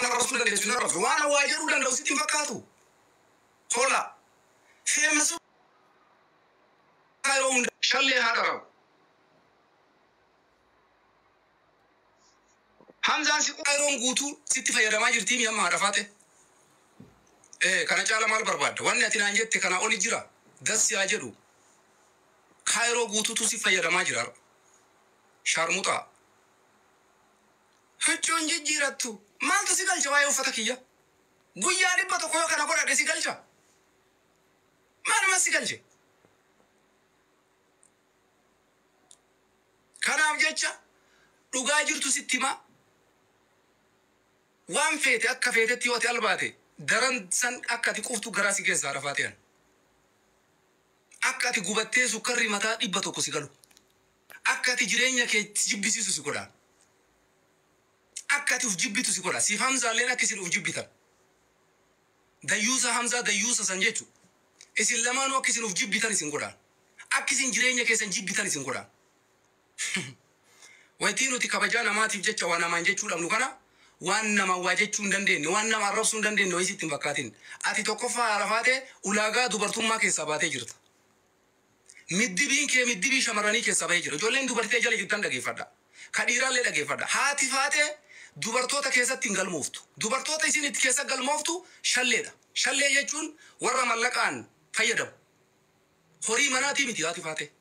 Arrabsuu dandeessu hin arrabsu. Waan waa jedhuu danda'u sitti hin fakkaatu. Tola. Feemasu yeroo hunda shallee haa dharabu. Hamzaan si yeroon guutuu sitti fayyadamaa jirtii mi amma haadha faate? Ee, kana caala maal barbaadda? Wanni ati naan jette kana oli jira. Dassi haa jedhu. Kaayiroo guutuutu si fayyadamaa jira. Shaarmuxaa. Huccuun jijjiirattu. Maaltu si galcha waa'ee uffata kiyya? Guyyaa 100 yoo kana godhadhe si galcha? Maaluma si galche? Kanaaf jecha dhugaa jirtu sitti himaa. Waan feete akka feetetti yoo ati albaate daran san akka ati quuftu garaa si keessaa rafaa ta'an. Akka ati gubattee sukkarri mataa 100 si galu. Akka ati jireenya kee jibbisiisu si godha. Akka ati uf jibbitu si godha. Siif Hamzaalleen akka isin uf jibbitan. Dayyuusa Hamzaa dayyuusa san jechu. Isin lamaanuu akka isin uf jibbitan isin godha. Akka isin jireenya keessan jibbitan isin godha. Waytii nuti kabajaa namaatiif jecha waa namaan jechuu dhabnu kana waan namaan waa jechuu hin dandeenye, waan nama arrabsuu hin dandeenye wayii sitti hin fakkaatin. Ati tokkoffaa haala faatee ulaagaa dubartummaa keessaa baatee jirta. Middibiin kee middibii shamarranii keessaa bahee jira. Ijoolleen dubartee jala jirtan dhageeffadha. Ka dhiiraallee dhageeffadha. Haati faatee dubartoota keessatti hin galmooftu. Dubartoota isin itti keessa galmooftu shalleedha. Shallee jechuun warra mallaqaan fayyadamu. Horii manaatii miti haati faatee.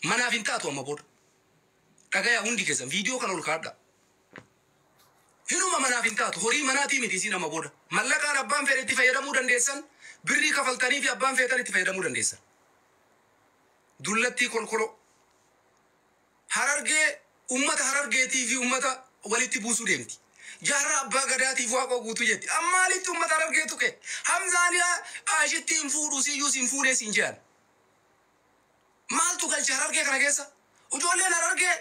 Manaaf hin taatu amma booda. Dhagayaa hundi keessan viidiyoo kana ol kaadha. Hinuma manaaf hin taatu. Horii manaatii miti isin amma booda. Mallaqaan abbaan fedhe itti fayyadamuu dandeessan. Birrii kafaltanii fi abbaan feetan itti fayyadamuu dandeessan. Dullattii kolkoloo. Harargee ummata Harargeetii fi ummata walitti buusuu deemti. Jaarraa abbaa gadaatiif Waaqoo guutuu jetti. Ammaalitti ummata Harargee tuqe. Hamzaan ashitti hin fuudhu siyyuu siin fuudhee siin jedhan. Maaltu galche Harargee kana keessa? Ijoolleen Harargee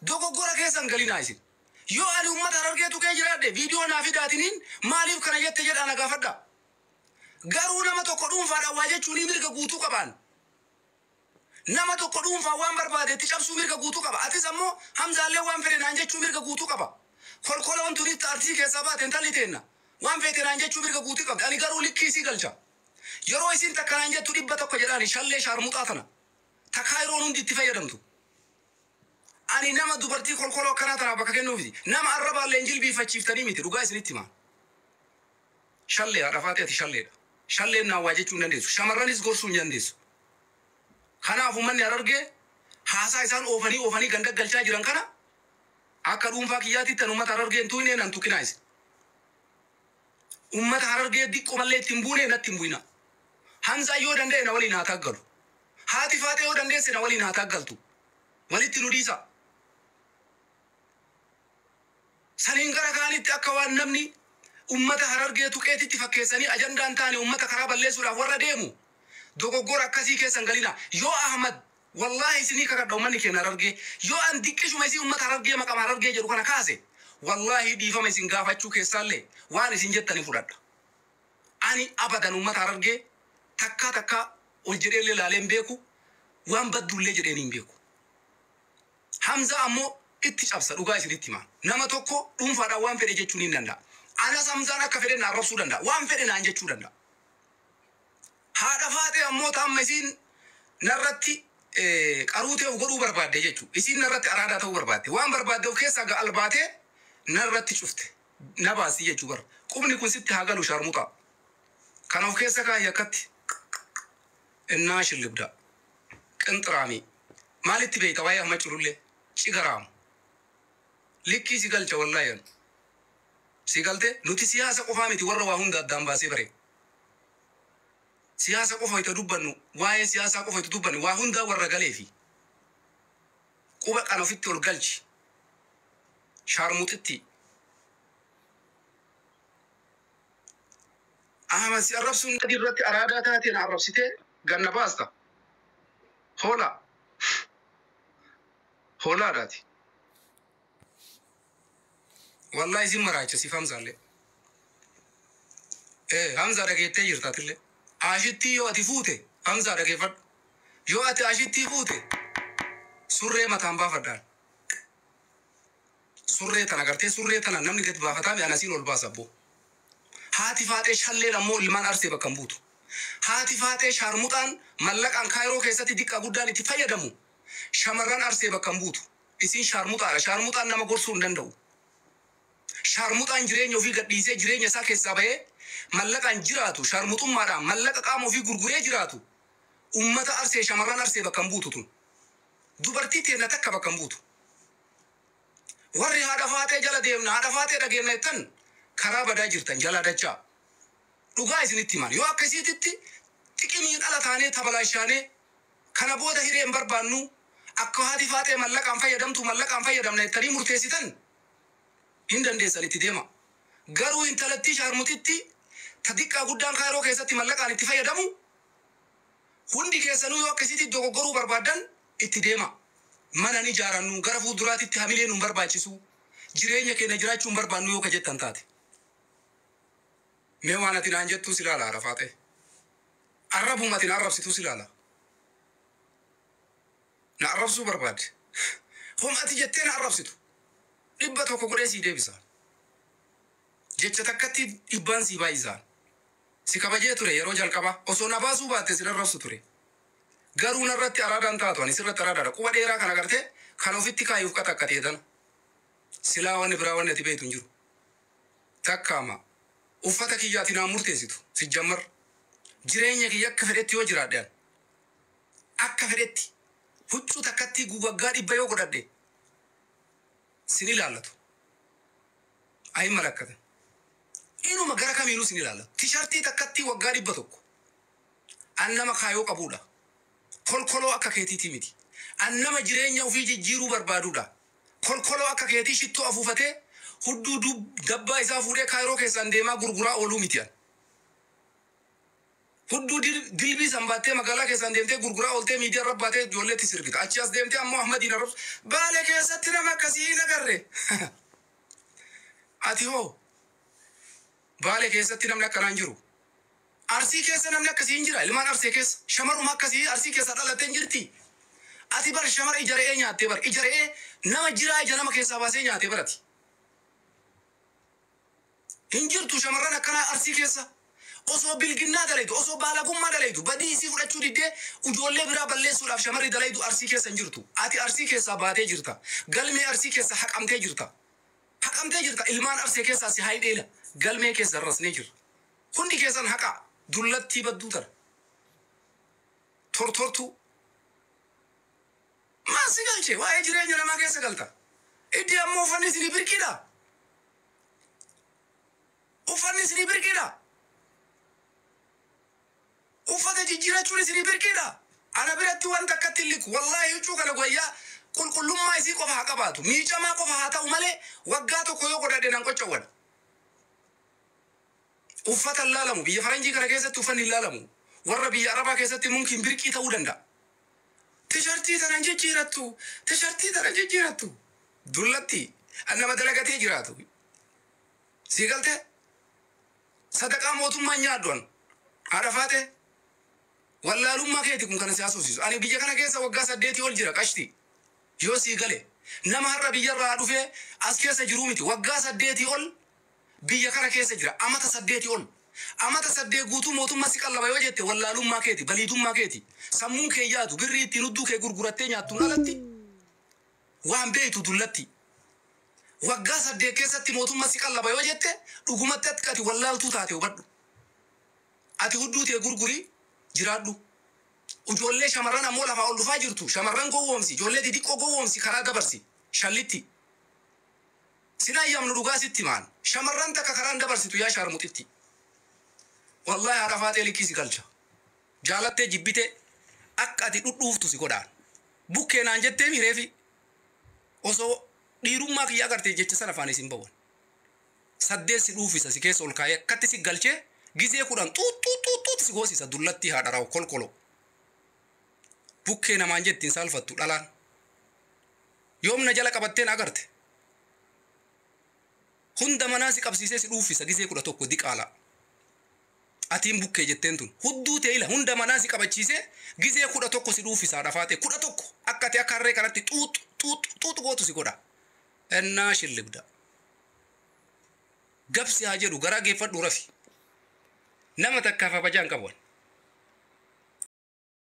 dogoggora keessa hin galinaa isin. Yoo ani ummata Harargee tuqee jiraadhe viidiyoo naa fidaatiniin maaliif kana jette jedhaa na gaafadha. Garuu nama tokko dhuunfaadhaan waa jechuun mirga guutuu qabaan. Nama tokko dhuunfaan waan barbaade itti cabsuu mirga guutuu qaba. Atis ammoo Hamzaallee waan fedhe naan jechuu mirga guutuu qaba. Kolkoloon tunis Arsii keessaa baate intalli teenna. Waan feete naan jechuu mirga guutuu qabdi. Ani garuu likkii isii galcha. Yeroo isiin takka naan jettu 100 jedhaani shallee shaarmuxaa tana. Ta kaayiroon hundi itti fayyadamtu. Ani nama dubartii kolkoloo akkanaa tanaaf bakka kennuufiti. Nama arrabaallee hin jilbiiffachiiftanii miti dhugaa isinitti himaa. Shallee haadha faatee ati shalleedha. Shalleen naan waa jechuu hin dandeessu. Shamarranis gorsuu hin dandeessu. Kanaaf uummanni Harargee haasaa isaan oofanii oofanii ganda galchaa jiran kana akka dhuunfaa kiyyaatitti an uummata Harargee hin tuqne nan tuqinaa isin. Uummata Harargee diqqomallee itti hin buune natti hin bu'ina. Hamzaan yoo danda'e na waliin haa taaggalu. Haati Faaxee yoo dandeesse na waliin haa taaggaltu. Walitti nu dhiisaa. Saniin gara kaanitti akka waan namni uummata Harargee tuqeetitti fakkeessanii ajandaa hin taane uummata karaa balleessuudhaaf warra deemu dogoggora akkasii keessa hin galinaa. Yoo Ahmad wallaahi isinii kakadha uummanni keenya Harargee yoo an diqqishuma isii uummata Harargee maqama Harargee jedhu kana kaase wallaahi dhiifama isin gaafachuu keessaallee waan isin jettan hin fudhadha. Ani abadan uummata Harargee takkaa takkaa ol jedheellee laalee hin beeku waan badduullee jedheen hin beeku. Hamzaa ammoo itti cabsa dhugaa isinitti himaa. Nama tokko dhuunfaadhaan waan fedhe jechuun hin danda'a. Anas Hamzaan akka fedhe na arrabsuu danda'a. Waan fedhe naan jechuu danda'a. Haadha Faaxee ammoo ta amma isiin narratti qaruutee of godhuu barbaadde jechuudha. Isiin narratti araadaa ta'uu barbaadde. Waan barbaadde of keessaa albaatee narratti cufte. Na baasti jechuu bara. Qubni kun sitti haa galu shaarmuxaa. Kana of keessa kaayi akkatti. Innaa shillibda. Qinxiraamii. Maalitti beeyta waa'ee Ahmad Culullee? Cigaraamu. Likkii si galcha wallaahi anu. Si galte nuti siyaasa qofaa miti warra waa hunda addaan baasee bare. Siyaasa qofa itti dubbannu waa'ee siyaasaa qofa itti dubbannu waa hundaa warra galeefi. Quba kana ofitti ol galchi. Shaarmuxitti. Ahmad si arrabsuun gadi irratti araadaa taateen arrabsitee ganna baasta. Hoolaa. Hoolaadhaati. Wallaahi isin maraacha siif Hamzaallee. Ee Hamzaa dhageettee jirta atillee. Ashittii yoo ati fuute Hamzaa dhageeffadhu. Yoo ati ashittii fuute surree mataan baafadhaan. Surree tana gartee surree tana namni gadi baafataa mi anasiin ol baasa abboo. Haati Faaxee shalleen ammoo ilmaan Arsee bakka hin buutu. Haati Faaxee shaarmuxaan mallaqaan Kaayiroo keessatti diqqaa guddaan itti fayyadamu shamarran Arsee bakka hin buutu. Isiin shaarmuxaadha. Shaarmuxaan nama gorsuu hin danda'u. Shaarmuxaan jireenya ofii gadhiisee jireenya isaa keessaa bahee mallaqaan jiraatu shaarmuxummaadhaan mallaqa qaama ofii gurguree jiraatu ummata Arsee shamarran Arsee bakka hin buutu tun. Dubartii teenna takka bakka hin buutu. Warri haadha Faaxee jala deemna haadha Faaxee dhageenna jettan karaa badaa jirtan jalaa dachaa. Dhugaa isinitti himan yoo akkasiititti xiqimiin ala taanee tabalaashaanee kana booda hiree hin barbaannu akka haati Faaxee mallaqaan fayyadamtu mallaqaan fayyadamna jettanii murteessitan hin dandeessan itti deema. Garuu intalattii shaarmutitti ta diqqaa guddaan Kaayiroo keessatti mallaqaan itti fayyadamu hundi keessanuu yoo akkasitti dogoggoruu barbaaddan itti deema. Mana ni ijaarannu gara fuulduraatitti hamilee nu hin barbaachisu jireenya keenya jiraachuu hin barbaannu yoo ka jettan taate. Mee waan ati naan jettuu si ilaala haadha Faaxee. Arrabuma ati na arrabsituu si ilaala. Na arrabsuu barbaadde. Homa ati jettee na arrabsitu. 100 godhee sii deebisa. Jecha takkatti dhibbaan sii baay'isa. Si kabajee ture yeroo jalqabaa. Osoo na baasuu baatte sin arrabsu ture. Garuu narratti araadaan taatu ani sirratti araadaadha. Quba dheeraa kana gartee kan ofitti kaayuuf qata akka ta'e tana. Silaa wanni biraa wanni ati beektu hin jiru. Takkaama. Uffata kiyya ati naa murteessitu. Sijjammar. Jireenya kiyya akka fedhetti yoo jiraadhe ani. Akka fedhetti. Huccuu takkatti waggaa 100 yoo godhadhe sin ilaallatu. Ayin malakkata. Inuma gara kamiinuu sin ilaallatu. Tishartii takkatti waggaa 100. An nama kaayoo qabuudha. Kolkoloo akka keetiitii miti. An nama jireenya ofii jijjiiruu barbaaduudha. Kolkoloo akka keetii shittoo afuufatee hudduu dabbaa isaa fuudhee Kaayiroo keessaan deemaa gurguraa ooluu miti an. Hudduu dilbii san baattee magaalaa keessaan deemtee gurguraa ooltee miidiyaa irra baatee ijoolleetti sirbita. Achi as deemtee ammoo Ahmadiin arrabsu. Baale keessatti nama akkasii hin agarre. Ati hoo Baale keessatti namni akkanaa hin jiru. Arsii keessa namni akkasii hin jira. Ilmaan Arsee keessa shamarruma akkasii Arsii keessa dhalattee hin jirti. Ati bar shamara ija re'ee nyaattee bar ija re'ee nama jiraa ija nama keessaa baasee nyaatee barati. Hin jirtu shamarran akkanaa Arsii keessa. Osoo bilginnaa dalaydu, osoo baalagummaa dalaydu, badii isii fudhachuu diddee ijoollee biraa balleessuudhaaf shamarri dalaydu Arsii keessa hin jirtu. Ati Arsii keessaa baatee jirta. Galmee Arsii keessa haqamtee jirta. Haqamtee jirta. Ilmaan Arsee keessaa si haydheela. Galmee keessa rasnee jirra. Hundi keessan haqaa. Dullattii badduu tana. Tortortuu. Maal si galche? Waa'ee jireenya namaa keessa galta. Iddi ammoo uffanni isinii birqiidha. Uffanni isinii birqiidha. Uffata jijjiirachuun isinii birqiidha. Ana biratti wanta akkatti hin liku. Wallaahi huccuu kana guyyaa qulqullummaa isii qofa haa qabaatu. Miicamaa qofa haa ta'u malee waggaa tokko yoo godhadhe nan qoccawwan. Uffata hin laalamu. Biyya faranjii kana keessatti uffanni hin laalamu. Warra biyya Arabaa keessatti mumkin birqii ta'uu danda'a. Tishartii tana hin jijjiirattu. Tishartii tana hin jijjiirattu. Dullatti nama dalagatee jiraatu. Sii galtee? Sadaqaa mootummaa hin nyaadhu an. Haadha Faaxee. Wallaalummaa keeti kun kana si haasofsiisu. Ani biyya kana keessa waggaa 8 ol jira qashti. Yoo sii gale. Nama har'a biyyarraa dhufee as keessa jiruu miti. Waggaa 8 ol biyya kana keessa jira. Amata 8 ol. Amata 8 guutuu mootummaa si qallaba yoo jette wallaalummaa keeti, baliidummaa keeti. Sammuun kee yaadu birrii ittiin hudduu kee gurgurattee nyaattuun alatti waan beektu dullatti. Waggaa 8 keessatti mootummaa si qallaba yoo jette dhugumatti akka ati wallaaltuu taate hubadhu. Ati hudduu tee gurgurii jiraadhu. Ijoollee shamarran ammoo lafaa ol dhufaa jirtu shamarran gowwoomsi ijoollee xixiqqoo gowwoomsi karaa dabarsi shallitti. Sin ayyamnu dhugaa sitti maan shamarran takka karaan dabarsitu yaa shaarmuxitti. Wallaahi haadha Faaxee likkii si galcha. Jaalattee jibbitee akka ati dhudhuuftu si godhaan. Bukkee naan jettee miireefi osoo dhiirummaa kiyya agartee jecha sana afaan isin bawan. 8 si dhuufisa si keessa ol kaayee akkatti si galchee gizee 10 xuut xuut xuut xuut si goosisa dullattii haadha rawu kolkolo. Bukkee namaan jettiin saalfattu dhalaan. Yoom na jala qabatteen agarte. Hunda manaa si qabsiisee si dhuufisa gizee 11 diqaala. Atiin bukkee jetteen tun hudduu ta'e ila hunda manaa si qabachiisee gizee 11 si dhuufisa haadha Faaxee 11 akka ati akka harree kanatti xuut xuut xuut gootu si godha. Ennaa shillibda. Gabsi haa jedhu garaa geeffadhu rafi. Nama takkaaf kabajaa hin qabu.